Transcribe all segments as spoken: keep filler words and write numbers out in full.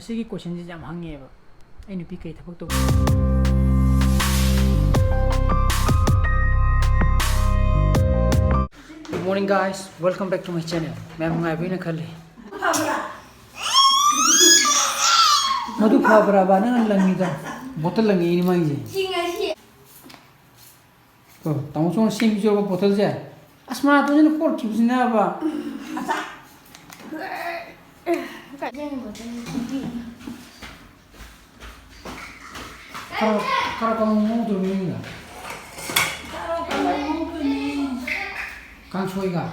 ꯑꯁꯤꯒꯤ ꯀꯣꯏꯁꯟꯁꯦ ꯌꯥꯝ ꯍꯪꯉꯦꯕ, "ꯑꯩ ꯅꯨꯄꯤ ꯀꯩ ꯊꯕꯛ ꯇꯧꯒꯦ?" Good morning, guys. Welcome back to my channel. ꯃꯌꯥꯝ ꯅꯨꯡꯉꯥꯏꯕꯤꯅ ꯈꯜꯂꯤ꯫ ꯃꯗꯨ ꯐꯕ꯭ꯔꯕ ꯅꯪꯅ ꯂꯪꯉꯤꯗꯣ? ꯕꯣꯇꯜ ꯂꯪꯉꯛꯏꯅꯤ ꯃꯥꯒꯤꯁꯦ꯫ ꯀꯣ, ꯇꯥꯃꯣ ꯆꯣꯟ ꯁꯦꯝꯕꯤꯁꯨ ꯕꯣꯇꯜꯁꯦ꯫ ꯑꯁ, ꯃꯥ ꯐꯖꯅ ꯀꯣꯠꯈꯤꯕꯁꯤꯅꯕ꯫ ꯈꯔ, ꯈꯔ ꯀꯪꯅ ꯉꯧꯗꯣꯏꯅꯤ ꯃꯤꯅ꯫ ꯀꯥꯡꯁꯣꯏꯒ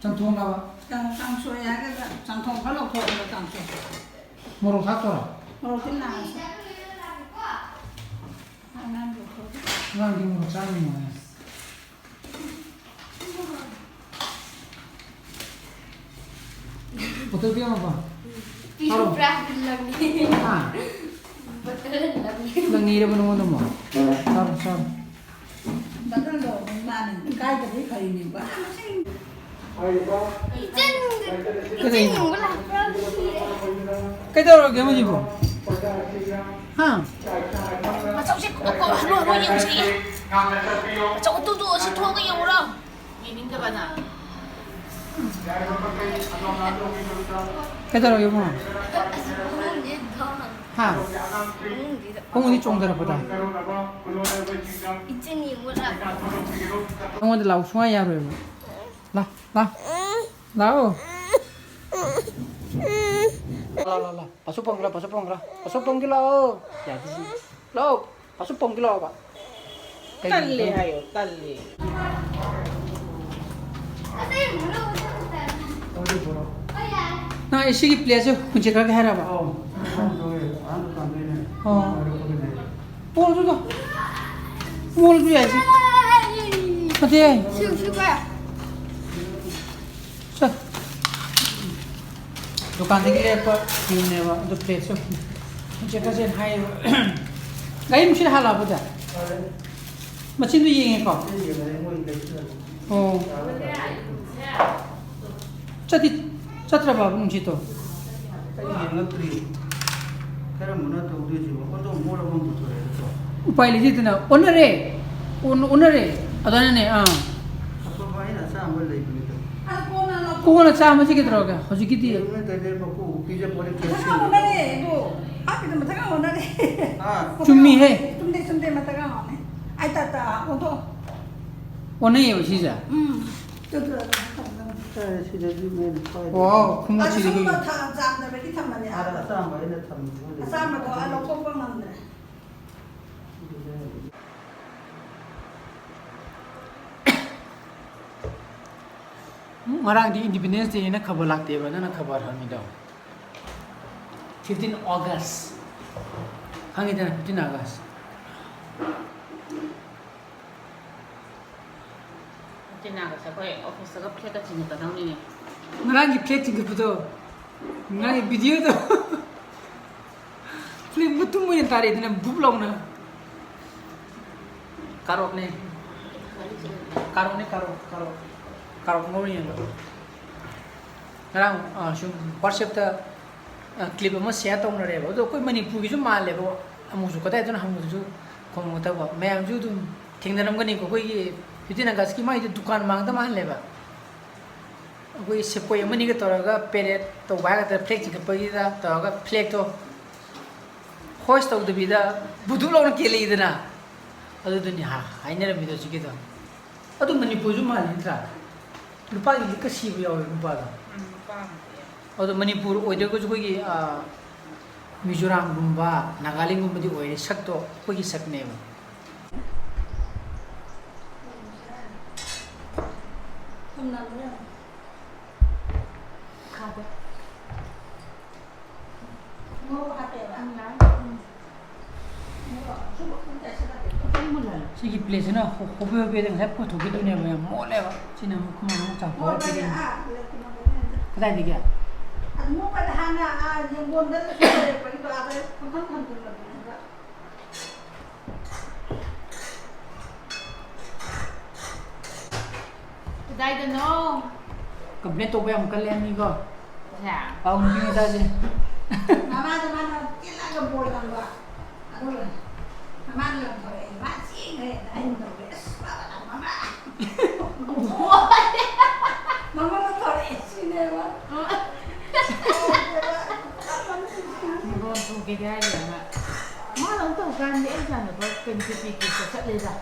ꯆꯝꯊꯣꯡꯂꯕ? ꯀꯥꯡ-, ꯀꯥꯡꯁꯣꯏ ꯍꯥꯏꯔꯒ ꯆꯝꯊꯣꯡ ꯈꯔ ꯂꯧꯊꯣꯛꯑꯒ ꯀꯥꯡꯁꯣꯏ꯫ ꯃꯣꯔꯣꯛ ꯊꯥꯛꯇꯣꯏꯔꯣ? ꯃꯣꯔꯣꯛꯇꯤ ꯅꯥꯟꯁꯨ꯫ ꯑꯉꯥꯡꯗꯣ ꯊꯣꯛꯑꯦ꯫ ꯑꯉꯥꯡꯗꯤ ꯃꯣꯔꯣꯛ ꯆꯥꯕ ꯅꯨꯡꯉꯥꯏ꯫ ꯕꯣꯇꯜ ꯄꯤꯔꯝꯃꯕ? ꯄꯤꯔꯝꯕ꯭ꯔꯥ? ꯂꯪꯉꯤ꯫ ꯍꯥ? ꯕꯣꯇꯜ ꯂꯪꯉꯤ꯫ ꯂꯪꯉꯤꯔꯕ ꯅꯉꯣꯟꯗ ꯑꯃꯨꯛ? ꯆꯥꯔꯣ, ꯆꯥꯔꯣ꯫ ꯕꯣꯇꯜꯗꯣ ꯃꯥꯅ ꯀꯥꯏꯗꯕꯩ ꯐꯔꯤꯅꯦꯕ꯫ ꯏꯆꯟ, ꯀꯩꯗꯧꯔꯤꯅꯣ? ꯏꯆꯟ ꯌꯦꯡꯕ ꯂꯥꯛꯄ꯭ꯔꯥ? ꯀꯩꯗꯧꯔꯒꯦ ꯍꯧꯖꯤꯛꯄꯨ? ꯍꯥ? ꯃꯁꯛꯁꯦ ꯀꯣꯛ ꯀꯣꯛ ꯍꯜꯂꯣ ꯍꯜꯂꯣ ꯌꯦꯡꯁꯤꯌꯦ꯫ ꯃꯁꯛ ꯎꯇꯨꯗꯨ ꯑꯁꯤ ꯊꯣꯛꯑꯒ ꯌꯦꯡꯉꯨꯔꯣ꯫ ꯌꯦꯡꯅꯤꯡꯗꯕꯅ꯫ ꯀꯩꯗꯧꯔꯒꯦ ꯏꯕꯨꯡꯉꯣ? ꯑꯁ, ꯐꯃꯨꯡꯁꯤꯗ꯫ ꯍꯥ? ꯐꯃꯨꯡꯁꯤꯗ꯫ ꯐꯃꯨꯡꯗꯤ ꯆꯣꯡꯊꯔꯛꯄꯗ꯫ ꯏꯆꯟ ꯌꯦꯡꯉꯨꯔꯥ? ꯑꯩꯉꯣꯟꯗ ꯂꯥꯎ ꯁꯨꯡꯌꯥ ꯌꯥꯔꯣꯏꯕ꯫ ꯂꯥꯎ, ꯂꯥꯎ꯫ ꯂꯥꯎ꯫ ꯂꯥꯎ, ꯂꯥꯎ, ꯂꯥꯎ꯫ ꯄꯥꯁꯨ ꯄꯣꯡꯒꯦ ꯂꯥꯎ, ꯄꯥꯁꯨ ꯄꯣꯡꯒꯦ ꯂꯥꯎ꯫ ꯄꯥꯁꯨ ꯄꯣꯡꯒꯦ ꯂꯥꯎ꯫ ꯌꯥꯗꯦ ꯁꯤ꯫ ꯂꯥꯎ꯫ ꯄꯥꯁꯨ ꯄꯣꯡꯒꯦ ꯂꯥꯎꯕ꯫ ꯀꯩꯒꯤꯅꯣ ꯇꯜꯂꯦ ꯈꯪꯗꯦ꯫ ꯍꯥꯏꯌꯣ, ꯇꯜꯂꯦ꯫ ꯅꯪ ꯑꯩ ꯁꯤꯒꯤ ꯄ꯭ꯂꯦꯠꯁꯦ ꯍꯨꯟꯁꯦ ꯈꯔ ꯍꯥꯏꯔꯕ? ꯑꯧ꯫ ꯑꯣ꯫ ꯄꯣꯔꯁꯨꯗ꯫ ꯃꯣꯜꯁꯨ ꯌꯥꯏꯁꯦ꯫ ꯅꯠꯇꯦ꯫ ꯁꯤ, ꯁꯤ ꯄꯥꯏꯌꯣ꯫ ꯆꯠ꯫ ꯗꯨꯀꯥꯟꯗꯒꯤ ꯂꯩꯔꯛꯄ ꯌꯨꯝꯅꯦꯕ, ꯑꯗꯨ ꯄ꯭ꯂꯦꯠꯁꯨ ꯆꯦꯛꯀꯁꯦ ꯍꯥꯏꯌꯦꯕ꯫ ꯒꯥꯔꯤ ꯃꯁꯤꯗ ꯍꯥꯜꯂꯛꯑꯕꯣ ꯗꯥ? ꯃꯆꯤꯟꯗꯣ ꯌꯦꯡꯉꯦꯀꯣ? ꯑꯣ꯫ ꯆꯠꯇꯤ ꯆꯠꯇ꯭ꯔꯕ ꯅꯨꯡꯁꯤꯠꯇꯣ? ꯑꯩ ꯌꯦꯡꯉꯛꯇ꯭ꯔꯤ꯫ ꯀꯔꯝꯕꯅ ꯇꯧꯗꯣꯏꯁꯤꯕꯣ? ꯑꯣꯟꯊꯣꯛ ꯃꯣꯠ ꯑꯃ ꯄꯨꯊꯣꯔꯛꯑꯦ ꯅꯠꯇ꯭ꯔꯣ? ꯎꯄꯥꯏ ꯂꯩꯇꯦꯗꯅ, ꯑꯣꯟꯅꯔꯦ꯫ ꯑꯣꯟ-, ꯑꯣꯟꯅꯔꯦ꯫ ꯑꯗꯨꯅꯅꯦ, ꯑꯥ꯫ ꯑꯐꯕ ꯑꯩꯅ ꯑꯆꯥꯝꯕ ꯂꯩꯕꯅꯤꯗ꯫ ꯀꯣꯟꯅ ꯆꯥꯝꯃꯁꯤ ꯀꯩꯗꯧꯔꯒꯦ? ꯍꯧꯖꯤꯛꯀꯤꯗꯤ꯫ ꯀꯩꯅꯣ ꯅꯠꯇ꯭ꯔꯗꯤ ꯃꯀꯨ ꯄꯤꯖ ꯄꯣꯠ ꯃꯊꯛ ꯀꯦꯜꯁꯤꯌꯝ꯫ ꯑꯣꯟꯅꯔꯦ, ꯑꯗꯣ꯫ ꯍꯥꯞꯄꯤꯗꯣ ꯃꯊꯛ ꯑꯣꯟꯅꯔꯦ꯫ ꯍꯥ? ꯆꯨꯝꯃꯤꯍꯦ꯫ ꯆꯨꯝꯗꯦ, ꯆꯨꯝꯗꯦ, ꯃꯊꯛ ꯑꯣꯟꯅꯔꯦ꯫ ꯑꯩ ꯇꯥ, ꯇꯥ, ꯑꯣꯟꯊꯣꯛ꯫ ꯑꯣꯟꯅꯩꯌꯦꯕ ꯁꯤꯁꯦ꯫ ꯎꯝ꯫ ꯇꯨ, ꯇꯨ, ꯇꯨ, ꯇꯨ, ꯇꯨ꯫ ꯁꯤꯗꯗꯤ ꯃꯦꯟ ꯈ꯭ꯋꯥꯏꯗꯒꯤ ꯋꯥꯎ, ꯈꯣꯡꯎꯞ ꯑꯗꯨ ꯁꯤꯗꯤ ꯁꯨꯝꯕ ꯀꯩꯅꯣ? ꯊ-, ꯆꯥꯝꯗꯕꯒꯤ ꯊꯝꯕꯅꯦ꯫ ꯑꯥꯗ ꯑꯆꯥꯝꯕ ꯑꯩꯅ ꯊꯝꯃꯤꯗꯨꯅ ꯂꯩ꯫ ꯑꯆꯥꯝꯕꯗꯣ ꯑꯩ ꯂꯧꯊꯣꯛꯄ ꯉꯝꯗ꯭ꯔꯦ꯫ ꯉꯔꯥꯡꯗꯤ Independence Day ꯅ ꯈꯕꯔ ꯂꯥꯛꯇꯦꯕ, ꯅꯪꯅ ꯈꯕꯔ ꯍꯪꯉꯤꯗꯣ꯫ Fifteen August꯫ ꯈꯪꯉꯤꯗꯅ, fifteen August꯫ Fifteen August ꯑꯩꯈꯣꯏ office ꯇꯒ flag ꯀ ꯆꯤꯡꯈꯠꯀꯗꯧꯅꯤꯅꯦ꯫ ꯉꯔꯥꯡꯒꯤ flag ꯆꯤꯡꯈꯠꯄꯗꯣ, ꯉꯔꯥꯡꯒꯤ video ꯗꯣ꯫ Flag ꯃꯇꯨꯝ ꯑꯣꯏꯅ ꯇꯥꯔꯛꯑꯦꯗꯅ, ꯕꯨꯞ ꯂꯥꯎꯅ꯫ ꯀꯥꯔꯣꯠꯅꯦ꯫ ꯀꯥꯔꯣꯠꯅꯦ, ꯀꯥꯔꯣꯠ, ꯀꯥꯔꯣꯠ꯫ ꯀꯥꯔꯣꯠ ꯉꯧꯔꯤꯅꯦꯕ꯫ ꯉꯔꯥꯡ, ꯑ, ꯁꯨꯝ WhatsApp ꯇ, ꯑ, clip ꯑꯃ share ꯇꯧꯅꯔꯦꯕ꯫ ꯑꯗꯣ ꯑꯩꯈꯣꯏ ꯃꯅꯤꯄꯨꯔꯒꯤꯁꯨ ꯃꯥꯜꯂꯦꯕ꯫ ꯑꯃꯨꯛꯁꯨ ꯀꯗꯥꯏꯗꯅꯣ ꯍꯪꯕꯗꯨꯁꯨ ꯈꯨꯝꯃꯛꯇꯕ꯫ ꯃꯌꯥꯝꯁꯨ ꯑꯗꯨꯝ ꯊꯦꯡꯅꯔꯝꯒꯅꯤꯀꯣ꯫ ꯑꯩꯈꯣꯏꯒꯤ fifteen August ꯀꯤ ꯃꯥꯒꯤꯗꯤ ꯗꯨꯀꯥꯟ ꯃꯥꯡꯗ ꯃꯥꯜꯂꯦꯕ꯫ ꯑꯩꯈꯣꯏ ꯁꯦꯄꯣꯏ ꯑꯃꯅꯤꯒ ꯇꯧꯔꯒ parade ꯇꯧꯕ ꯍꯥꯏꯒꯗ꯭ꯔꯥ, flag ꯆꯤꯡꯈꯠꯄꯒꯤꯗ ꯇꯧꯔꯒ flag ꯇꯣ hoist ꯇꯧꯗꯕꯤꯗ ꯕꯨꯗꯨꯞ ꯂꯥꯎꯅ ꯀꯦꯜꯂꯛꯏꯗꯅ꯫ ꯑꯗꯨꯗꯨꯅꯤ ꯍꯥ-, ꯍꯥꯏꯅꯔꯝꯃꯤꯗꯣ ꯍꯧꯖꯤꯛꯀꯤꯗꯣ꯫ ꯑꯗꯨ ꯃꯅꯤꯄꯨꯔꯁꯨ ꯃꯥꯜꯂꯤ ꯅꯠꯇ꯭ꯔꯥ? ꯂꯨꯄꯥꯒꯤ ꯂꯤꯛꯀ ꯁꯤꯕ ꯌꯥꯎꯋꯦ ꯂꯨꯄꯥꯗꯣ꯫ ꯎꯝ, ꯂꯨꯄꯥ ꯑꯃꯗꯤ ꯌꯥꯎꯋꯦ꯫ ꯑꯗꯣ ꯃꯅꯤꯄꯨꯔ ꯑꯣꯏꯗ꯭ꯔꯒꯁꯨ ꯑꯩꯈꯣꯏꯒꯤ, ꯑ, ꯃꯤꯖꯣꯔꯥꯝꯒꯨꯝꯕ, ꯅꯥꯒꯥꯂꯦꯟꯒꯨꯝꯕꯗꯤ ꯑꯣꯏꯔꯦ, ꯁꯛꯇꯣ ꯑꯩꯈꯣꯏꯒꯤ ꯁꯛꯅꯦꯕ꯫ ꯊꯨꯝ ꯅꯝꯕ꯭ꯔꯥ ꯌꯦꯡꯉꯣ꯫ ꯈꯥꯗꯦ꯫ ꯃꯣꯔꯣꯛ ꯍꯥꯞꯄꯦꯕ꯫ ꯎꯝ, ꯌꯥꯏ꯫ ꯎꯝ꯫ ꯃꯣꯔꯣꯛ ꯑꯁꯨꯕ ꯈꯤꯇꯪ ꯆꯥꯏꯁꯤꯜꯂꯒꯦ꯫ ꯈꯤꯇꯪ ꯃꯨꯜꯍꯜꯂꯣ꯫ ꯁꯤꯒꯤ plate ꯁꯤꯅ ꯍꯣ-, ꯍꯣꯕꯦ ꯍꯣꯕꯦꯗ ꯉꯁꯥꯏ ꯄꯨꯊꯣꯛꯈꯤꯗꯣꯏꯅꯦꯕ, ꯌꯥꯝ ꯃꯣꯠꯂꯦꯕ꯫ ꯁꯤꯅ ꯑꯃꯨꯛ ꯈꯨꯃꯥꯡ ꯑꯃꯨꯛ ꯆꯥꯝꯊꯣꯛꯑ ꯃꯣꯠꯄꯅꯦ꯫ ꯄꯤꯔꯛꯏꯅꯦ꯫ ꯑꯥ, ꯀꯩꯅꯣꯗꯅꯦ꯫ ꯀꯗꯥꯏꯗꯒꯤ? ꯑꯗꯨ ꯃꯣꯠꯄꯗ ꯍꯥꯟꯅ, ꯑꯥ, ꯌꯦꯡꯒꯣꯟꯗ ꯂꯩꯔꯛꯄꯒꯤꯗꯣ ꯑꯥꯗ ꯄꯪꯊꯝ ꯊꯝꯖꯤꯜꯂꯕꯅꯦ ꯍꯥꯏꯕ꯫ ꯀꯗꯥꯏꯗꯅꯣ? Complain ꯇꯧꯕ ꯌꯥꯝ ꯀꯜꯂꯦ ꯑꯅꯤꯀꯣ꯫ ꯁꯦ꯫ ꯑꯧ, ꯅꯨꯄꯤ ꯃꯆꯥꯁꯦ꯫ ꯃꯃꯥꯗ ꯃꯥꯅ ꯆꯦꯜꯂꯛꯑꯒ ꯕꯣꯜ ꯂꯪꯕ꯫ ꯑꯗꯨꯒꯅꯦ, ꯃꯃꯥꯅ ꯂꯪꯊꯣꯔꯛꯑꯦ, ꯃꯥ ꯆꯦꯟꯈ꯭ꯔꯦ꯫ ꯑꯩꯅ ꯇꯧꯔꯦ, "ꯑꯁ, ꯕꯥꯕꯥ, ꯅꯪ ꯃꯃꯥ!" ꯃꯃꯥꯅ ꯇꯧꯔꯛꯑꯦ, ꯁꯤꯅꯦꯕ꯫ ꯃꯔꯣꯟ ꯊꯣꯛꯀꯦꯗꯤ ꯍꯥꯏꯔꯤꯕ ꯃꯥ꯫ ꯃꯥꯅ ꯑꯃꯨꯛ ꯇꯧꯀꯥꯟꯗꯤ ꯑꯩ ꯏꯆꯥꯅꯨꯄꯥ ꯀꯩꯅꯣ ꯄꯤ ꯄꯤ ꯀꯦ ꯆꯠꯂꯦꯗ꯫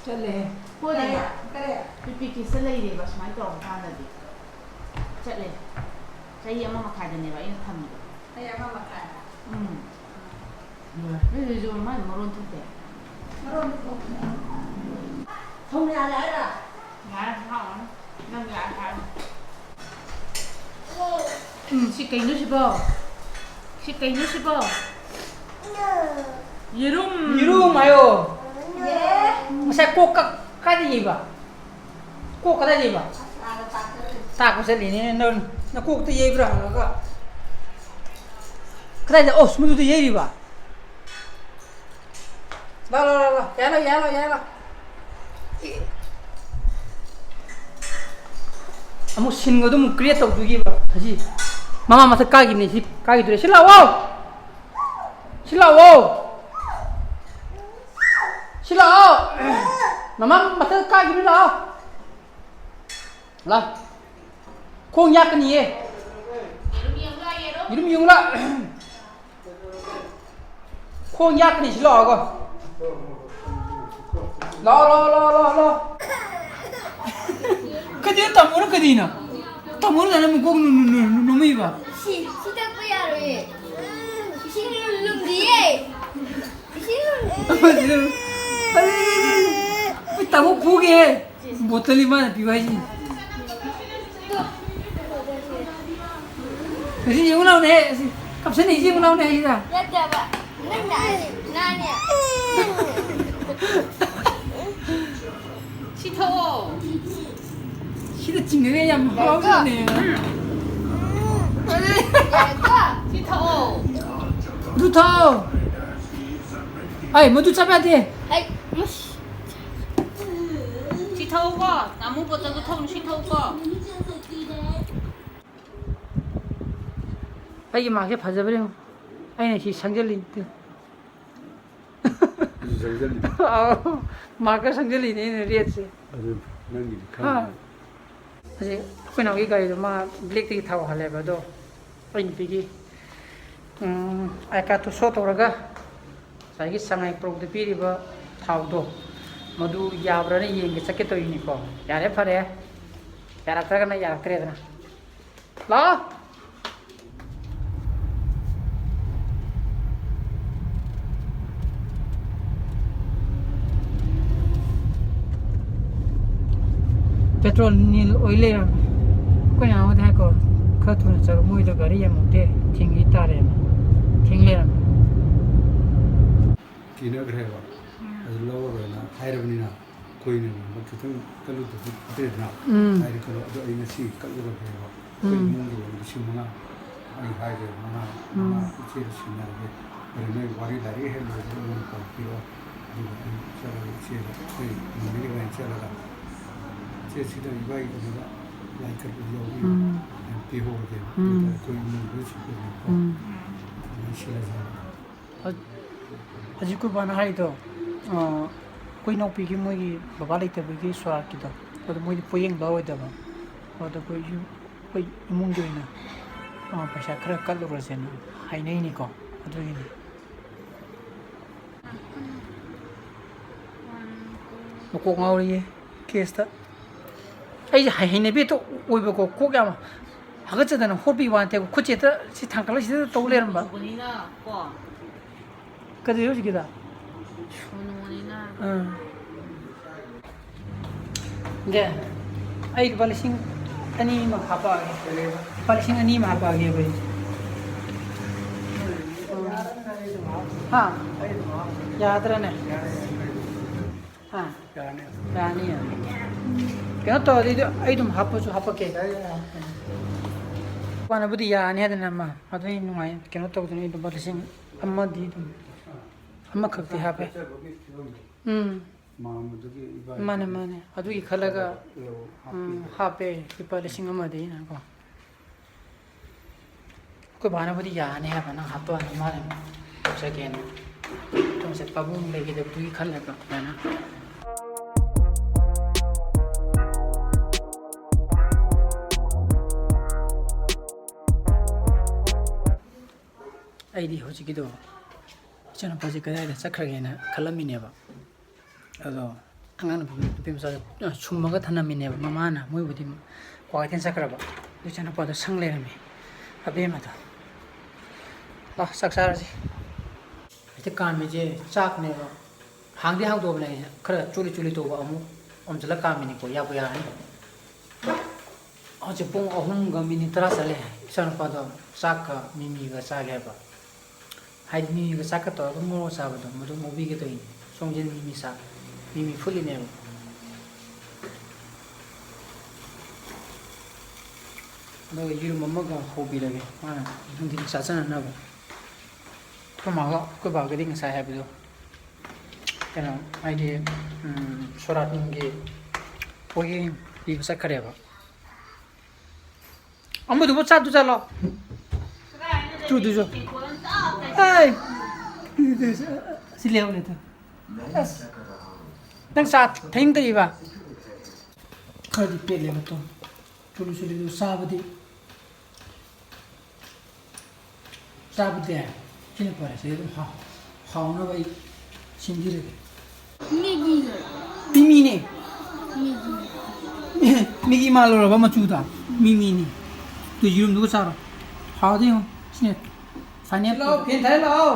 ꯆꯠꯂꯦꯍꯦ꯫ ꯍꯣꯏꯅꯦ꯫ ꯀꯔꯤ? ꯀꯔꯤ? ꯄꯤ ꯄꯤ ꯀꯦ ꯆꯠ ꯂꯩꯔꯦꯕ ꯁꯨꯃꯥꯏꯅ ꯇꯧꯔ ꯀꯥꯟꯗꯗꯤ꯫ ꯆꯠꯂꯦ꯫ ꯆꯍꯤ ꯑꯃ ꯃꯈꯥꯏꯗꯅꯦꯕ ꯑꯩꯅ ꯊꯝꯃꯤꯗꯣ꯫ ꯆꯍꯤ ꯑꯃ ꯃꯈꯥꯏ? ꯎꯝ꯫ ꯎꯝ꯫ ꯑꯗꯨꯗꯨꯁꯨ ꯃꯥꯏ ꯃꯔꯣꯟ ꯊꯣꯛꯇꯦ꯫ ꯃꯔꯣꯟ ꯊꯣꯛꯇꯦ꯫ ꯊꯨꯝ ꯌꯥꯔꯦ ꯍꯥꯏꯔꯣ? ꯌꯥꯔꯦ, ꯍꯥꯎꯔꯅꯤ꯫ ꯅꯪ ꯌꯥꯔꯦ ꯍꯥꯏꯔꯣ꯫ ꯎꯝ, ꯁꯤ ꯀꯩꯅꯣ ꯁꯤꯕꯣ? ꯁꯤ ꯀꯩꯅꯣ ꯁꯤꯕꯣ? ꯌꯦꯔꯨꯝ꯫ ꯌꯦꯔꯨꯝ ꯍꯥꯏꯌꯣ꯫ ꯌꯦ꯫ ꯉꯁꯥꯏ ꯀꯣꯛ ꯀ-, ꯀꯥꯏꯗ ꯌꯩꯕ? ꯀꯣꯛ ꯀꯗꯥꯏꯗ ꯌꯩꯕ? ꯇꯥꯛꯄ ꯆꯠꯂꯤꯅꯦ ꯅꯪ, ꯅꯀꯣꯛꯇ ꯌꯩꯕ꯭ꯔꯥ ꯍꯪꯉꯒ꯫ ꯀꯗꯥꯏꯗ? ꯑꯣ, ꯃꯗꯨꯗ ꯌꯩꯔꯤꯕ? ꯂꯥ, ꯂꯥ, ꯂꯥ, ꯂꯥ꯫ ꯌꯥꯏ ꯂꯥ, ꯌꯥꯏ ꯂꯥ, ꯌꯥꯏ ꯂꯥ꯫ ꯑꯃꯨꯛ ꯁꯤꯟꯒꯗꯨ ꯑꯃꯨꯛ create ꯇꯧꯗꯣꯏꯒꯤꯕ꯫ ꯑꯁꯤ ꯃꯃꯥ ꯃꯊꯛ ꯀꯥꯈꯤꯕꯅꯦ, ꯁꯤ ꯀꯥꯈꯤꯗꯣꯔꯦ꯫ ꯁꯤ ꯂꯥꯛꯑꯣ! ꯁꯤ ꯂꯥꯛꯑꯣ! ꯁꯤ ꯂꯥꯛꯑꯣ! ꯃꯃꯥ ꯃꯊꯛ ꯀꯥꯈꯤꯕꯅꯤ, ꯂꯥꯛꯑꯣ! ꯂꯥ꯫ ꯈꯣꯡ ꯌꯥꯛꯀꯅꯤꯌꯦ꯫ ꯌꯦꯔꯨꯝ ꯌꯦꯡꯉꯨ ꯂꯥ꯫ ꯈꯣꯡ ꯌꯥꯛꯀꯅꯤ, ꯁꯤ ꯂꯥꯛꯑꯣꯒꯣ꯫ ꯂꯥꯛꯑꯣ, ꯂꯥꯛꯑꯣ, ꯂꯥꯛꯑꯣ, ꯂꯥꯛꯑꯣ, ꯂꯥꯛꯑꯣ꯫ ꯀꯔꯤꯅꯣ ꯇꯥꯃꯣꯅ ꯀꯔꯤꯅꯣ? ꯇꯥꯃꯣꯅ ꯅꯪ ꯃꯀꯣꯛ ꯅꯨ-, ꯅꯨ-, ꯅꯨ-, ꯅꯣꯝꯃꯛꯏꯕ? ꯁꯤ, ꯁꯤ ꯊꯛꯄ ꯌꯥꯔꯣꯏꯌꯦ꯫ ꯏꯁꯤꯡ ꯂꯨꯝꯗꯤꯌꯦ꯫ ꯏꯁꯤꯡ ꯂꯨꯝꯗꯤꯌꯦ꯫ ꯑꯩ ꯇꯥꯃꯣ ꯐꯨꯒꯦꯍꯦ꯫ ꯕꯣꯇꯜ ꯏꯃꯥꯅ ꯄꯤꯕ ꯍꯥꯏꯁꯤꯅꯤ꯫ ꯑꯁꯤ ꯌꯦꯡꯉꯨ ꯂꯥꯎꯅꯦ, ꯑꯁꯤ ꯀꯞꯁꯟꯅꯩꯁꯤ ꯌꯦꯡꯉꯨ ꯂꯥꯎꯅꯦ, ꯑꯁꯤꯗ꯫ ꯅꯠꯇꯦꯕ, ꯅꯪ ꯅꯥꯅꯤ, ꯅꯥꯅꯤ꯫ ꯁꯤ ꯊꯛꯑꯣ꯫ ꯁꯤꯗ ꯆꯤꯡꯉꯒ ꯌꯥꯝ ꯍꯔꯥꯎꯖꯕꯅꯦ꯫ ꯌꯥꯔꯦꯀꯣ? ꯁꯤ ꯊꯛꯑꯣ꯫ ꯑꯗꯨ ꯊꯛꯑꯣ꯫ ꯑꯩ ꯃꯗꯨ ꯆꯥꯕ ꯌꯥꯗꯦ꯫ ꯑꯩ, ꯃꯁ-, ꯁꯤ ꯊꯛꯎꯀꯣ꯫ ꯅꯥꯃꯨ ꯕꯣꯇꯜꯗꯣ ꯊꯛꯎꯅꯨ, ꯁꯤ ꯊꯛꯎꯀꯣ꯫ ꯑꯩꯒꯤ ꯃꯥꯛꯁꯦ ꯐꯖꯕ꯭ꯔꯥ ꯌꯦꯡꯉꯨ꯫ ꯑꯩꯅ ꯁꯤ ꯁꯪꯖꯜꯂꯤ꯫ ꯑꯗꯨ ꯁꯪꯖꯜꯂꯤ꯫ ꯑꯥꯎ, marker ꯁꯪꯖꯜꯂꯤꯅꯦ ꯑꯩꯅ ꯔꯦꯠꯁꯦ꯫ ꯑꯗꯨ ꯅꯪꯒꯤꯗꯤ ꯍꯥ? ꯈꯪꯗꯦ꯫ ꯍꯧꯖꯤꯛ ꯑꯩꯈꯣꯏ ꯅꯥꯎꯒꯤ ꯒꯥꯔꯤꯗꯣ ꯃꯥ blackꯇꯒꯤ ꯊꯥꯎ ꯍꯥꯜꯂꯦꯕ, ꯑꯗꯣ ꯑꯩ ꯅꯨꯄꯤꯒꯤ, ꯎꯝ, I cardꯇꯣ show ꯇꯧꯔꯒ ꯉꯁꯥꯏꯒꯤ ꯁꯉꯥꯏ ꯄ꯭ꯔꯧꯗ ꯄꯤꯔꯤꯕ ꯊꯥꯎꯗꯣ, ꯃꯗꯨ ꯌꯥꯕ꯭ꯔꯥꯅ ꯌꯦꯡꯒꯦ ꯆꯠꯀꯦ ꯇꯧꯔꯤꯅꯤꯀꯣ꯫ ꯌꯥꯔꯦ, ꯐꯔꯦ, ꯌꯥꯔꯛꯇ꯭ꯔꯒꯅ ꯌꯥꯔꯛꯇ꯭ꯔꯦꯗꯅ꯫ ꯂꯥꯛꯑꯣ꯫ Petrol ꯅꯤꯜ ꯑꯣꯏ ꯂꯩꯔꯝꯃꯦ꯫ ꯑꯩꯈꯣꯏ ꯅꯍꯥꯟꯋꯥꯏꯗ ꯍꯥꯏꯀꯣ, "ꯈꯔ ꯊꯨꯅ ꯆꯠꯂꯨ, ꯃꯣꯏꯗꯣ ꯒꯥꯔꯤ ꯌꯥꯝꯃꯛꯇꯦ, ꯊꯤꯡꯈꯤ ꯇꯥꯔꯦꯅ", ꯊꯤꯡ ꯂꯩꯔꯝꯃꯦ꯫ ꯀꯤꯅꯈ꯭ꯔꯦꯕ꯫ ꯎꯝ꯫ ꯑꯗꯨ ꯂꯧꯔꯔꯣꯏꯅ ꯍꯥꯏꯔꯕꯅꯤꯅ, ꯑꯩꯈꯣꯏꯅ ꯈꯤꯇꯪ ꯀꯠꯂꯨꯗ꯭ꯔꯗꯤ ꯐꯠꯇꯦꯗꯅ꯫ ꯎꯝ꯫ ꯍꯥꯏꯗꯤ ꯀꯠꯂꯣ, ꯑꯗꯣ ꯑꯩ ꯉꯁꯤ ꯀꯠꯂꯨꯔꯒꯦꯕ꯫ ꯑꯩꯈꯣꯏ ꯎꯝ꯫ ꯏꯃꯨꯡꯒꯤ ꯑꯣꯏꯅ ꯂꯤꯁꯤꯡ ꯃꯉꯥ ꯑꯩ ꯍꯥꯏꯈ꯭ꯔꯦ, ꯃꯉꯥ, ꯎꯝ꯫ ꯃꯉꯥ ꯏꯆꯦꯗ ꯁꯤꯟꯅꯔꯒꯦ꯫ ꯑꯗꯨ ꯅꯣꯏ ꯋꯥꯔꯤ ꯂꯥꯏꯔꯤꯛ ꯍꯦꯛ ꯂꯣꯏꯕꯒ ꯑꯩꯉꯣꯟꯗ ꯄꯥꯎ ꯄꯤꯔꯛꯑꯣ꯫ ꯑꯗꯨꯒ ꯑꯩ ꯆꯠꯂꯒ ꯏꯆꯦꯗ, ꯑꯩꯈꯣꯏ ꯃꯃꯤꯒꯤ ꯂꯥꯏꯟ ꯆꯠꯂꯒ, "ꯏꯆꯦ, ꯁꯤꯗ ꯏꯕꯥꯏꯒꯤ ꯀꯩꯅꯣꯗ ꯂꯥꯏ ꯀꯠꯄꯗ ꯌꯥꯎꯕꯤꯌꯨ", ꯎꯝ꯫ ꯍꯥꯏꯅ ꯄꯤꯍꯧꯔꯒꯦ꯫ ꯎꯝ꯫ ꯑꯗꯨꯒ ꯑꯩꯈꯣꯏ ꯏꯃꯨꯡ ꯂꯣꯏ ꯁꯨꯞꯄꯅꯤꯀꯣ꯫ ꯎꯝ꯫ ꯑꯗꯨꯃꯥꯏꯅ ꯁꯤꯜꯂꯁꯦ꯫ ꯍꯧ-, ꯍꯧꯖꯤꯛ ꯑꯩꯈꯣꯏ ꯕꯥꯅ ꯍꯥꯏꯗꯣ, ꯑ, ꯑꯩꯈꯣꯏ ꯏꯅꯥꯎꯄꯤꯒꯤ ꯃꯣꯏꯒꯤ ꯕꯕꯥ ꯂꯩꯇꯕꯒꯤ ꯁꯣꯔꯥꯠꯀꯤꯗꯣ, ꯑꯗꯣ ꯃꯣꯏꯗꯤ ꯄꯣꯌꯦꯡ ꯂꯧꯔꯣꯏꯗꯕ꯫ ꯑꯗꯣ ꯑꯩꯈꯣꯏꯁꯨ, ꯑꯩꯈꯣꯏ ꯏꯃꯨꯡꯒꯤ ꯑꯣꯏꯅ, ꯑ, ꯄꯩꯁꯥ ꯈꯔ ꯀꯠꯂꯨꯔꯁꯦꯅ ꯍꯥꯏꯅꯩꯅꯤꯀꯣ, ꯑꯗꯨꯒꯤꯅꯤ꯫ ꯃꯀꯣꯛ ꯉꯥꯎꯔꯤꯌꯦ ꯀꯦꯁꯇ꯫ ꯑꯩꯁꯦ ꯍꯩ-, ꯍꯩꯅꯕꯤ ꯍꯦꯛꯇ ꯑꯣꯏꯕꯀꯣ, ꯀꯣꯛ ꯌꯥꯝ ꯍꯥꯒꯠꯆꯗꯅ ꯍꯣꯠꯄꯤ ꯋꯥ ꯅꯠꯇꯦꯕ, ꯈꯨꯠꯁꯦ ꯍꯦꯛꯇ ꯁꯤ ꯊꯥꯡꯒꯠꯂ ꯁꯤꯗ ꯇꯧ ꯂꯩꯔꯝꯕ꯫ ꯁꯣꯅꯣꯅꯤꯅ ꯀꯣ꯫ ꯀꯩꯗꯧꯏ ꯍꯧꯖꯤꯛꯀꯤꯗ? ꯁꯣꯅꯣꯅꯤꯅ꯫ ꯑꯥ꯫ ꯗꯦ, ꯑꯩ ꯂꯨꯄꯥ ꯂꯤꯁꯤꯡ ꯑꯅꯤ ꯑꯃ ꯍꯥꯞꯄꯛꯑꯒꯦ꯫ ꯂꯨꯄꯥ ꯂꯤꯁꯤꯡ ꯑꯅꯤ ꯑꯃ ꯍꯥꯞꯄꯛꯑꯒꯦꯕ ꯑꯩ꯫ ꯍꯥ? ꯌꯥꯗ꯭ꯔꯅꯦ? ꯍꯥ? ꯌꯥꯅꯤ, ꯌꯥꯅꯤ꯫ ꯀꯩꯅꯣ ꯇꯧꯔꯗꯤ ꯑꯩ ꯑꯗꯨꯝ ꯍꯥꯞꯄꯁꯨ ꯍꯥꯞꯄꯛꯀꯦ꯫ ꯌꯥꯏ, ꯌꯥꯏ, ꯍꯥꯞꯄꯛꯀꯦ꯫ ꯋꯥꯅꯕꯨꯗꯤ ꯌꯥꯅꯤ ꯍꯥꯏꯗꯅ ꯑꯃ, ꯑꯗꯨ ꯑꯩ ꯅꯨꯡꯉꯥꯏ, ꯀꯩꯅꯣ ꯇꯧꯗꯅ ꯑꯩ ꯂꯨꯄꯥ ꯂꯤꯁꯤꯡ ꯑꯃꯗꯤ ꯑꯗꯨꯝ, ꯑꯃꯈꯛꯇꯤ ꯍꯥꯞꯄꯦ꯫ ꯎꯝ꯫ ꯃꯥꯝꯃꯗꯨꯒꯤ ꯏꯕꯥꯅꯤ ꯃꯥꯅꯦ, ꯃꯥꯅꯦ꯫ ꯑꯗꯨꯒꯤ ꯈꯜꯂꯒ, ꯂꯧ ꯎꯝ, ꯍꯥꯞꯄꯤꯕ꯫ ꯍꯥꯞꯄꯦ ꯂꯨꯄꯥ ꯂꯤꯁꯤꯡ ꯑꯃꯗꯤ ꯑꯩꯅꯀꯣ꯫ ꯑꯩꯈꯣꯏ ꯕꯥꯅꯕꯨꯗꯤ ꯌꯥꯅꯤ ꯍꯥꯏꯕ, ꯅꯪ ꯍꯥꯞꯄꯛꯑꯅꯨ, ꯃꯥꯅ ꯇꯧꯖꯒꯦꯅ꯫ ꯊꯣꯡꯁꯦ ꯄꯥꯕꯨꯡ ꯂꯩꯈꯤꯗꯕꯗꯨꯒꯤ ꯈꯜꯂꯒ ꯑꯗꯨꯃꯥꯏꯅ꯫ ꯑꯩꯗꯤ ꯍꯧꯖꯤꯛꯀꯤꯗꯣ ꯏꯆꯥꯅꯨꯄꯥꯁꯦ ꯀꯗꯥꯏꯗ ꯆꯠꯈ꯭ꯔꯒꯦꯅ ꯈꯜꯂꯝꯃꯤꯅꯦꯕ꯫ ꯑꯗꯣ ꯑꯉꯥꯡ ꯅꯨꯄꯤ, ꯅꯨꯄꯤ ꯃꯆꯥꯗꯣ, ꯑ, ꯁꯨꯝꯃꯒ ꯊꯅꯝꯃꯤꯅꯦꯕ ꯃꯃꯥꯅ꯫ ꯃꯣꯏꯕꯨꯗꯤ ꯀ꯭ꯋꯥꯀꯩꯊꯦꯜ ꯆꯠꯈ꯭ꯔꯕ꯫ ꯑꯗꯨ ꯏꯆꯥꯅꯨꯄꯥꯗꯣ ꯁꯪ ꯂꯩꯔꯝꯃꯦ꯫ ꯑꯕꯦꯝꯃꯗꯣ꯫ ꯂꯥꯎ, ꯆꯥꯛ ꯆꯥꯔꯁꯤ꯫ ꯍꯦꯛꯇ ꯀꯥꯝꯃꯤꯁꯦ ꯆꯥꯛꯅꯦꯕ꯫ ꯍꯥꯡꯗꯤ ꯍꯥꯡꯗꯣꯛꯑꯕꯅꯦ ꯑꯩꯁꯦ꯫ ꯈꯔ ꯆꯣꯠꯂꯤ ꯆꯣꯠꯂꯤ ꯇꯧꯕ ꯑꯃꯨꯛ ꯑꯣꯝꯁꯤꯜꯂ ꯀꯥꯝꯃꯤꯅꯤꯀꯣ꯫ ꯌꯥꯕꯨ ꯌꯥꯔꯅꯤ꯫ ꯍꯧꯖꯤꯛ ꯄꯨꯡ ꯑꯍꯨꯝꯒ ꯃꯤꯅꯤꯠ ꯇꯔꯥ ꯆꯠꯂꯦ꯫ ꯏꯆꯥꯅꯨꯄꯥꯗꯣ ꯆꯥꯛꯀ ꯃꯤꯃꯤꯒ ꯆꯥꯒꯦ ꯍꯥꯏꯕ꯫ ꯍꯥꯏꯗꯤ ꯃꯤꯃꯤꯒ ꯆꯥꯛꯀ ꯇꯧꯔꯒ ꯃꯣꯔꯣꯛ ꯆꯥꯕꯗꯣ, ꯃꯗꯨ ꯉꯧꯕꯤꯒꯦ ꯇꯧꯔꯤꯅꯤ꯫ ꯁꯣꯝꯁꯤꯅ ꯃꯤꯃꯤ ꯆꯥ-, ꯃꯤꯃꯤ ꯐꯨꯠꯂꯤꯅꯦꯕ꯫ ꯑꯗꯨꯒ ꯌꯦꯔꯨꯝ ꯑꯃꯒ ꯍꯧꯕꯤꯔꯒꯦ, ꯃꯥꯅ ꯅꯨꯡꯊꯤꯜ ꯆꯥꯖꯅꯅꯕ꯫ ꯑꯩꯈꯣꯏ ꯃꯥꯒ ꯑꯩꯈꯣꯏ ꯕꯥꯒꯗꯤ ꯉꯁꯥꯏ ꯍꯥꯏꯕꯗꯣ, ꯀꯩꯅꯣ, ꯍꯥꯏꯗꯤ, ꯎꯝ, ꯁꯣꯔꯥꯠꯇꯤꯟꯒꯤ ꯄꯣꯠ ꯄꯤꯕ ꯆꯠꯈ꯭ꯔꯦꯕ꯫ ꯑꯃꯗꯨꯕꯨ ꯆꯥꯗꯨ ꯆꯠꯂꯣ꯫ ꯇꯨꯗꯨꯁꯨ꯫ ꯑꯩ! ꯁꯤ ꯂꯩꯍꯧꯔꯦ ꯇꯨ꯫ ꯑꯁ! ꯅꯪ ꯆꯥ ꯊꯛꯅꯤꯡꯗ꯭ꯔꯤꯕ? ꯈꯔꯗꯤ ꯄꯦꯠꯂꯦꯕ ꯇꯨ꯫ ꯆꯨꯂꯨ ꯆꯨꯂꯨꯗꯨ ꯆꯥꯕꯗꯤ꯫ ꯆꯥꯕꯗꯤ ꯁꯤꯅ ꯐꯔꯦ꯫ ꯁꯤꯗ ꯑꯗꯨꯝ ꯍꯥꯎ-, ꯍꯥꯎꯅꯕ ꯑꯩ ꯁꯤꯟꯕꯤꯔꯒꯦ꯫ ꯃꯤꯒꯤꯒ꯫ ꯃꯤꯃꯤꯅꯦ꯫ ꯃꯤꯒꯤ꯫ ꯃꯤꯒꯤ ꯃꯥꯜꯂꯨꯔꯕ ꯃꯆꯨꯗꯣ? ꯃꯤꯃꯤꯅꯤ꯫ ꯑꯗꯨ ꯌꯦꯔꯨꯝꯗꯨꯒ ꯆꯥꯔꯣ꯫ ꯍꯥꯎꯗꯤ ꯌꯦꯡꯉꯣ꯫ ꯁꯤꯅ ꯐꯥꯏꯅꯦꯜ꯫ ꯂꯥꯛꯑꯣ, ꯐꯦꯟ ꯊꯥꯔ ꯂꯥꯛꯑꯣ꯫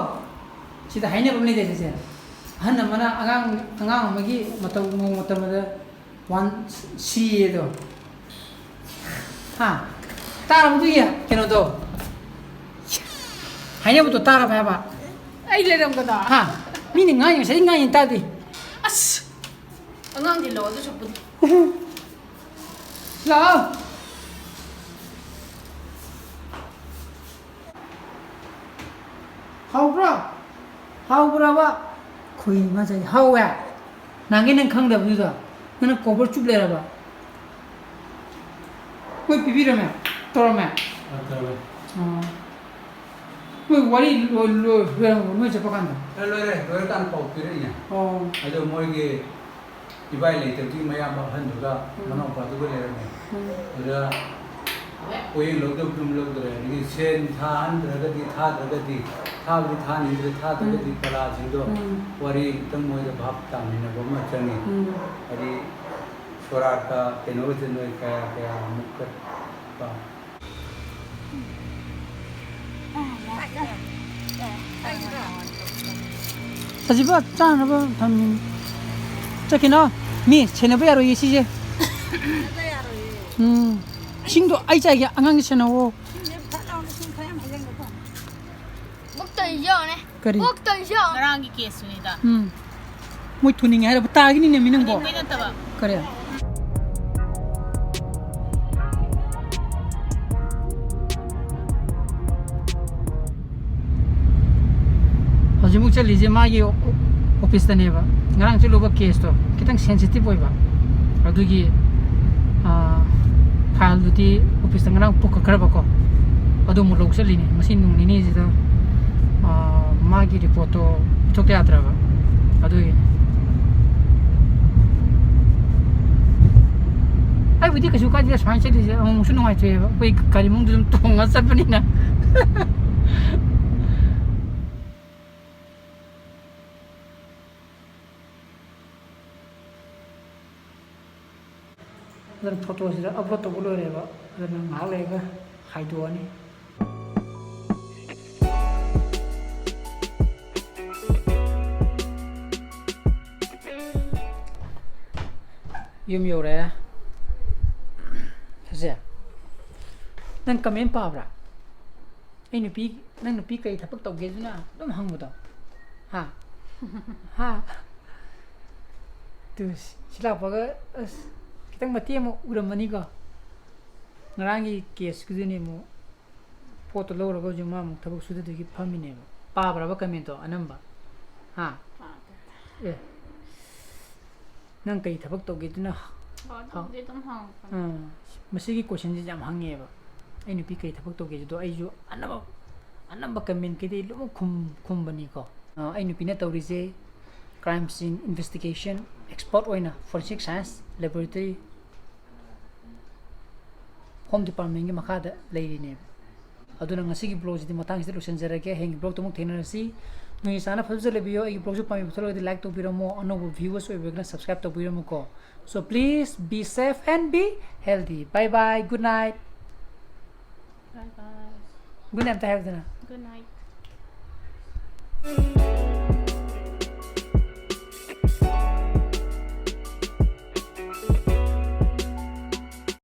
ꯁꯤꯗ ꯍꯥꯏꯅꯕ ꯑꯃ ꯂꯩꯗꯥꯏ, ꯆꯦꯆꯦ? ꯑꯍꯟ ꯑꯃꯅ ꯑꯉꯥꯡ, ꯑꯉꯥꯡ ꯑꯃꯒꯤ ꯃꯇꯧ, ꯃꯑꯣꯡ ꯃꯇꯧ ꯑꯃꯗ ꯋꯥꯟ ꯁꯤ ꯑꯦꯗꯣ꯫ ꯍꯥ? ꯇꯥꯔꯕ ꯑꯗꯨꯒꯤ ꯀꯩꯅꯣꯗꯣ? ꯍꯥꯏꯅꯕꯗꯣ ꯇꯥꯔꯕ ꯍꯥꯏꯕ? ꯑꯩ ꯂꯩꯔꯝꯒꯗ꯭ꯔꯥ? ꯍꯥ? ꯃꯤꯅ ꯉꯥꯡꯉꯤ, ꯉꯁꯥꯏ ꯉꯥꯡꯉꯤ ꯇꯥꯗꯦ꯫ ꯑꯁ! ꯑꯉꯥꯡꯗꯤ ꯂꯧ ꯑꯗꯨꯁꯨ ꯄꯨ-, ꯂꯥꯛꯑꯣ꯫ ꯍꯥꯎꯕ꯭ꯔꯥ? ꯍꯥꯎꯕ꯭ꯔꯕ? ꯈꯣꯏ ꯃꯥ ꯆꯥꯏ꯫ ꯍꯥꯎꯋꯦ? ꯅꯍꯥꯟꯒꯩ ꯅꯪ ꯈꯪꯗꯕꯗꯨꯗ ꯅꯪꯅ ꯀꯣꯕꯔ ꯆꯨꯞ ꯂꯩꯔꯕ? ꯃꯣꯏ ꯄꯤꯕꯤꯔꯝꯃꯦ? ꯇꯧꯔꯝꯃꯦ? ꯑ, ꯇꯧꯔꯝꯃꯦ꯫ ꯑꯣ꯫ ꯋꯥꯔꯤ ꯂꯣꯏ- ꯂꯣꯏ- ꯂꯣꯏꯔꯝꯃꯕꯣ ꯅꯣꯏ ꯆꯠꯄ ꯀꯥꯟꯗ? ꯑꯦ, ꯂꯣꯏꯔꯦ꯫ ꯂꯣꯏꯔꯀꯥꯟꯗ ꯄꯥꯎ ꯄꯤꯔꯛꯏꯅꯦ꯫ ꯑꯣ꯫ ꯑꯗꯣ ꯃꯣꯏꯒꯤ ꯏꯕꯥꯏ ꯂꯩꯇꯕꯗꯤ ꯃꯌꯥꯝꯕ ꯑꯍꯟꯗꯨꯒ ꯎꯝ꯫ ꯃꯅꯥꯎꯄꯥꯗꯨꯒ ꯂꯩꯔꯝꯃꯦ꯫ ꯎꯝ꯫ ꯑꯗꯨꯗ ꯄꯣꯌꯦꯡ ꯂꯧꯗꯕꯗꯨꯝ ꯂꯧꯗ꯭ꯔꯦ꯫ ꯑꯗꯒꯤ ꯁꯦꯟ ꯊꯥꯍꯟꯗ꯭ꯔꯒꯗꯤ, ꯊꯥꯗ꯭ꯔꯒꯗꯤ, ꯊꯥꯕꯨꯗꯤ ꯊꯥꯅꯤꯡꯗ꯭ꯔꯦ, ꯊꯥꯗ꯭ꯔꯒꯗꯤ ꯎꯝ꯫ ꯄꯂꯥꯁꯤꯡꯗꯣ ꯎꯝ꯫ ꯋꯥꯔꯤ ꯑꯝꯇꯪ ꯃꯣꯏꯗ ꯚꯥꯞ ꯇꯥꯃꯤꯟꯅꯕ ꯑꯃ ꯆꯪꯉꯤ꯫ ꯎꯝ꯫ ꯍꯥꯏꯗꯤ ꯁꯣꯔꯥꯠꯀ ꯀꯩꯅꯣꯒꯁꯦ ꯅꯣꯏ ꯀꯌꯥ ꯀꯌꯥꯃꯨꯛ ꯀꯠꯄ? ꯁꯖꯤꯕ ꯆꯥꯅꯕ ꯊꯝꯃꯤ꯫ ꯆꯠꯈꯤꯅꯣ꯫ ꯃꯤ ꯁꯦꯟꯅꯕ ꯌꯥꯔꯣꯏꯌꯦ ꯁꯤꯁꯦ꯫ ꯎꯝ꯫ ꯏꯁꯤꯡꯗꯣ ꯑꯩ ꯆꯥꯏꯒꯦ, ꯑꯉꯥꯡꯒꯤ ꯁꯦꯟꯅꯧꯋꯣ꯫ ꯕꯨꯛꯇ ꯌꯦꯡꯉꯨꯅꯦ꯫ ꯀꯔꯤ? ꯕꯨꯛꯇ ꯌꯦꯡꯉꯨ꯫ ꯉꯔꯥꯡꯒꯤ ꯀꯦꯁꯇꯨꯅꯤꯗ꯫ ꯎꯝ꯫ ꯃꯣꯏ ꯊꯨꯅꯤꯡꯉꯦ ꯍꯥꯏꯔꯕ? ꯇꯥꯒꯤꯅꯤꯅꯦ ꯃꯤ ꯅꯪꯕꯣ꯫ ꯊꯨꯅꯤꯡꯕꯩ ꯅꯠꯇꯕ꯫ ꯀꯔꯤ? ꯍꯧꯖꯤꯛꯃꯨꯛ ꯆꯠꯂꯤꯁꯦ ꯃꯥꯒꯤ ꯑꯣ-, ꯑꯣꯐꯤꯁꯇꯅꯦꯕ꯫ ꯉꯔꯥꯡ ꯆꯠꯂꯨꯕ ꯀꯦꯁꯇꯣ ꯈꯤꯇꯪ ꯁꯦꯟꯁꯤꯇꯤꯞ ꯑꯣꯏꯕ꯫ ꯑꯗꯨꯒꯤ, ꯑꯥ, ꯐꯥꯏꯜꯗꯨꯗꯤ ꯑꯣꯐꯤꯁꯇ ꯉꯔꯥꯡ ꯄꯨꯈꯠꯈ꯭ꯔꯕꯀꯣ꯫ ꯑꯗꯨ ꯑꯃꯨꯛ ꯂꯧ ꯆꯠꯂꯤꯅꯤ꯫ ꯉꯁꯤ ꯅꯣꯡ ꯅꯤꯅꯤꯁꯤꯗ, ꯑꯥ, ꯃꯥꯒꯤ ꯔꯤꯄꯣꯔꯠꯇꯣ ꯄꯤꯊꯣꯛꯇ ꯌꯥꯗ꯭ꯔꯕ꯫ ꯑꯗꯨꯒꯤ ꯑꯩꯕꯨꯗꯤ ꯀꯩꯁꯨ ꯀꯥꯏꯗꯦ ꯁꯨꯃꯥꯏꯅ ꯆꯠꯂꯤꯁꯦ꯫ ꯑꯃꯨꯛꯁꯨ ꯅꯨꯡꯉꯥꯏꯊꯣꯛꯑꯦꯕ꯫ ꯑꯩꯈꯣꯏ ꯒꯥꯔꯤ ꯃꯅꯨꯡꯗ ꯑꯗꯨꯝ ꯇꯣꯡꯉ ꯆꯠꯄꯅꯤꯅ꯫ ꯑꯗꯨꯅ ꯐꯣꯇꯣꯁꯤꯗ ꯑꯞꯂꯣꯗ ꯇꯧꯕ ꯂꯣꯏꯔꯦꯕ꯫ ꯑꯗꯨꯅ ꯉꯥꯏꯍꯥꯛ ꯂꯩꯔꯒ ꯍꯥꯏꯗꯣꯛꯑꯅꯤ꯫ ꯌꯨꯝ ꯌꯧꯔꯦ꯫ ꯁꯦ, ꯅꯪ ꯀꯃꯦꯟ ꯄꯥꯕ꯭ꯔꯥ? ꯑꯩ ꯅꯨꯄꯤ, ꯅꯪ ꯅꯨꯄꯤ ꯀꯔꯤ ꯊꯕꯛ ꯇꯧꯒꯦꯗꯨꯅ ꯑꯗꯨꯝ ꯍꯪꯕꯗꯣ꯫ ꯍꯥ? ꯍꯥ? ꯇꯨ, ꯁꯤ ꯂꯥꯛꯄꯒ, ꯑꯁ, ꯈꯤꯇꯪ ꯃꯇꯦꯡ ꯑꯃ ꯎꯔꯝꯃꯅꯤꯀꯣ꯫ ꯉꯔꯥꯡꯒꯤ ꯀꯦꯁꯀꯤꯗꯨꯅꯤ ꯑꯃꯨꯛ ꯄꯣꯠꯇꯣ ꯂꯧꯔꯒ ꯍꯧꯖꯤꯛ ꯃꯥ ꯑꯃꯨꯛ ꯊꯕꯛ ꯁꯨꯗꯗꯣꯏꯒꯤ ꯐꯝꯃꯤꯅꯦꯕ꯫ ꯄꯥꯕ꯭ꯔꯕ ꯀꯃꯦꯟꯇꯣ ꯑꯅꯝꯕ? ꯍꯥ? ꯄꯥꯗꯦ꯫ ꯑꯦ꯫ ꯅꯪ ꯀꯩ ꯊꯕꯛ ꯇꯧꯒꯦꯗꯨꯅ ꯍ-, ꯑꯣ, ꯍ-, ꯑꯗꯨꯕꯨꯗꯤ ꯑꯗꯨꯝ ꯍꯪꯉꯛꯄꯅꯦ꯫ ꯑꯥ, ꯃꯁꯤꯒꯤ ꯀꯣꯏꯁꯟꯁꯤꯁꯦ ꯌꯥꯝ ꯍꯪꯉꯦꯕ꯫ "ꯑꯩ ꯅꯨꯄꯤ ꯀꯩ ꯊꯕꯛ ꯇꯧꯒꯦꯁꯤꯗꯣ?" ꯑꯩꯁꯨ ꯑꯅꯝꯕ, ꯑꯅꯝꯕ ꯀꯃꯦꯟꯀꯤꯗꯤ ꯂꯣꯏꯅ ꯈꯨꯝ ꯈꯨꯝꯕꯅꯤꯀꯣ꯫ ꯑꯩ ꯅꯨꯄꯤꯅ ꯇꯧꯔꯤꯁꯦ crime scene investigation expert ꯑꯣꯏꯅ forensic science laboratory home departmentꯀꯤ ꯃꯈꯥꯗ ꯂꯩꯔꯤꯅꯦꯕ꯫ ꯑꯗꯨꯅ ꯉꯁꯤꯒꯤ vlogꯁꯤꯗꯤ ꯃꯇꯥꯡꯁꯤꯗ ꯂꯣꯏꯁꯤꯟꯖꯔꯒꯦ꯫ ꯍꯌꯦꯡꯒꯤ vlogꯇ ꯑꯃꯨꯛ ꯊꯦꯡꯅꯔꯁꯤ꯫ ꯅꯣꯏ ꯆꯥꯅ ꯐꯖꯅ ꯂꯩꯕꯤꯌꯣ꯫ ꯑꯩꯒꯤ vlogꯁꯨ ꯄꯥꯝꯕꯤꯕ ꯊꯣꯛꯂꯒꯗꯤ like ꯇꯧꯕꯤꯔꯝꯃꯣ꯫ ꯑꯅꯧꯕ viewers ꯑꯣꯏꯕꯤꯔꯒꯅ subscribe ꯇꯧꯕꯤꯔꯝꯃꯨꯀꯣ꯫ So please be safe and be healthy. Bye bye. Good night. Bye bye. Good night ꯑꯝꯇ ꯍꯥꯏꯌꯨꯗꯅ꯫ Good night.